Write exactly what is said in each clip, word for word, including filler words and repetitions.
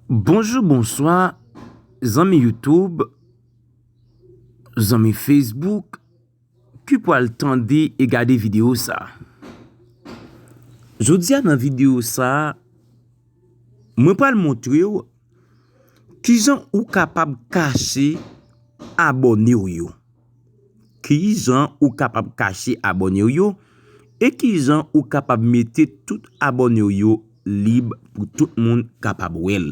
Bonjou, bonswa, zanmi YouTube, zanmi Facebook, ki pral tande e gade videyo sa. Jodi a nan videyo sa, mwen pral montre w kijan ou kapab kache abòne w yo. Kijan ou kapab kache abòne w yo e kijan ou kapab mete tout abòne w yo lib pou tout moun kapab wè l.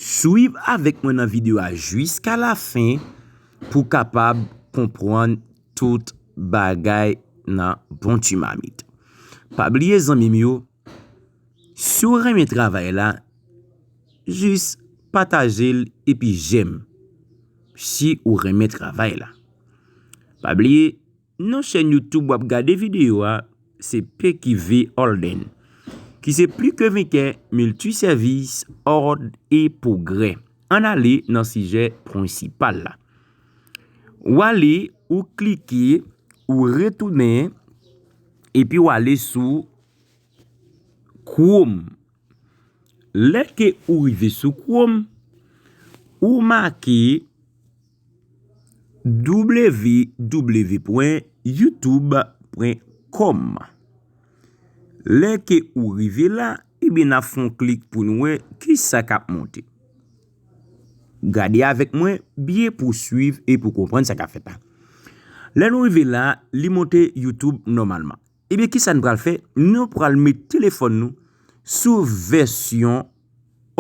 Swiv avèk mwen nan videyo a jiska lafen pou w kapab konprann tout bagay nan bon ti mamit. Pa bliye zanmi m yo, si w renmen travay la, jis pataje l epi jèm si ou renmen travay la. Pa bliye, non chèn YouTube w ap gade videyo a, se P Q V Holden, ki se Plus que vainqueur, multisèvis, ordre et progrès. Ann ale nan sijè prensipal la. W ale, ou klike, ou retounen, epi w ale sou Chrome. Lè ke ou rive sou Chrome, ou make w w w pwen youtube pwen com. Lè ke ou rive la, ebyen n ap fè yon klik pou n wè kisa k ap monte. Gade avèk mwen byen pou w swiv e pou w konprann sa k ap fèt la. Lè nou rive la, li monte YouTube nòmalman. Ebyen, kisa n pral fè? Nou pral met telefòn nou sou vèsyon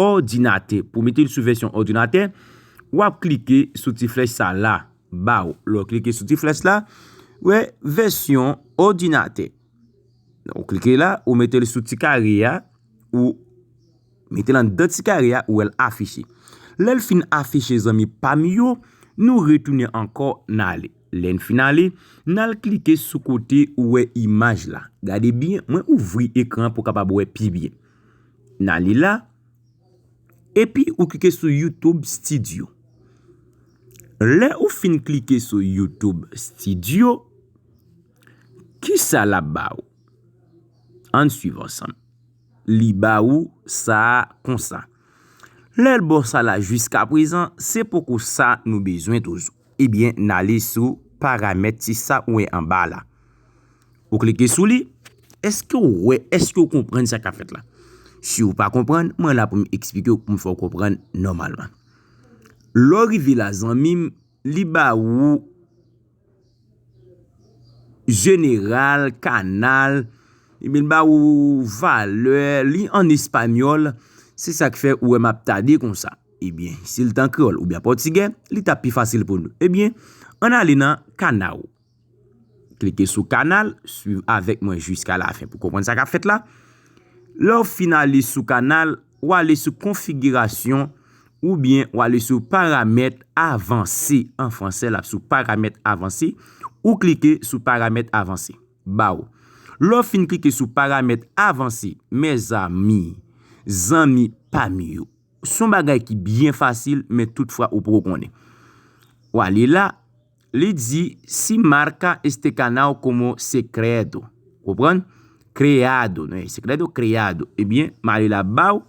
òdinatè. Pou mete l sou vèsyon òdinatè, w ap klike sou ti flèch sa la, ba w. Lè w klike sou ti flèch la, w wè vèsyon òdinatè. Ou klike la, ou mete l sou ti kare a, ou mete l anndan ti kare a, ou wè l afiche. Lè l fin afiche, zanmi pa m yo, nou retounen ankò n ale. Lè n fin ale, n al klike sou kote ou wè imaj la. Gade byen, mwen ouvri ekran pou w kapab wè pi byen. N ale la, epi ou klike sou YouTube Studio. Lè ou fin klike sou YouTube Studio, kisa l ap ba ou? Ann swiv ansanm. Li ba ou sa a konsa. Lè l ba w sa la jiska prezan, se poko sa nou bezwen toujou. Ebyen, n ale sou paramèt ti sa ou wè anba la. Ou klike sou li. Èske w wè, èske w konprann sa k ap fèt la? Si w pa konprann, mwen la pou m eksplike w, pou m fè w konprann nòmalman. Lè w rive la, zanmi m, li ba ou jeneral, kanal, ebyen, li ba ou valè, li an espanyòl, se sa k fè ou wè m ap tade konsa. Ebyen, si l t an kreyòl oubyen pòtigè, li t ap pi fasil pou nou. Ebyen, ann ale nan kanal. Klike sou kanal, swiv avèk mwen jiska lafen pou konprann sa k ap fèt la. Lè w fin ale sou kanal, w ale sou konfigirasyon oubyen w ale sou paramèt avanse. An fransè, l ap sou paramèt avanse. Ou klike sou paramèt avanse. Ba w. Lè w fin klike sou paramèt avanse, mezanmi, zanmi pa m yo, se yon bagay ki byen fasil, men toutfwa ou poko konnen. W ale la, li di, si marca este canal como secreto. Konprann? Creado, non, secreto, creado. Ebyen, m ale la ba w.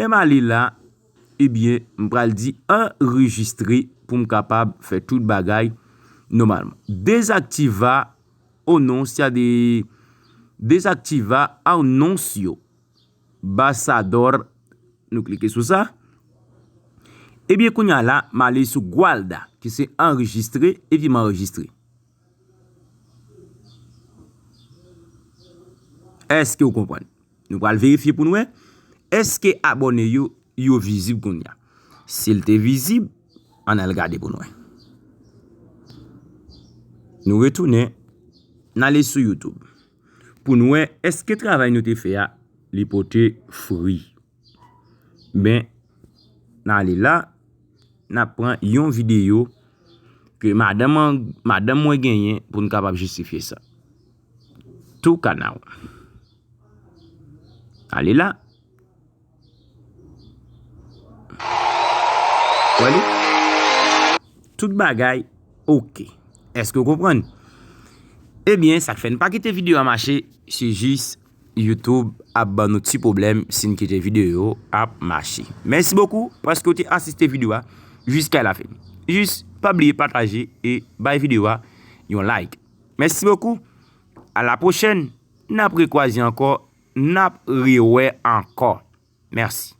Lè m ale la, ebyen, m pral di anrejistre pou m kapab fè tout bagay nòmalman. Dezaktiva anuncio de, dezaktiva anuncio. Basador, nou klike sou sa. Ebyen, kounye a la, m ale sou guarda, ki se anrejistre, epi m anrejistre. Èske w konprann? Nou pral verifye pou n wè. Èske abòne yo, yo vizib kounye a? Si l te vizib, ann al gade pou n wè. Nou retounen, n ale sou YouTube. Pou n wè èske travay nou te fè a, li pote fwi. Ben, n ale la, n ap pran yon videyo ke madanm an, madanm mwen genyen pou n kapab jistifye sa. Tou kanal. Ale la. Wè li? Tout bagay oke. Èske w konprann? Ebyen, sa k fè n pa kite videyo a mache, se jis YouTube ap ban nou ti pwoblèm si n kite videyo ap mache. Mèsi bokou paske w te asiste videyo a jiska lafen. Jis pa bliye pataje e bay videyo a yon like. Mèsi bokou. A la pwochèn. N ap rekwaze ankò. N ap rewè ankò. Mèsi.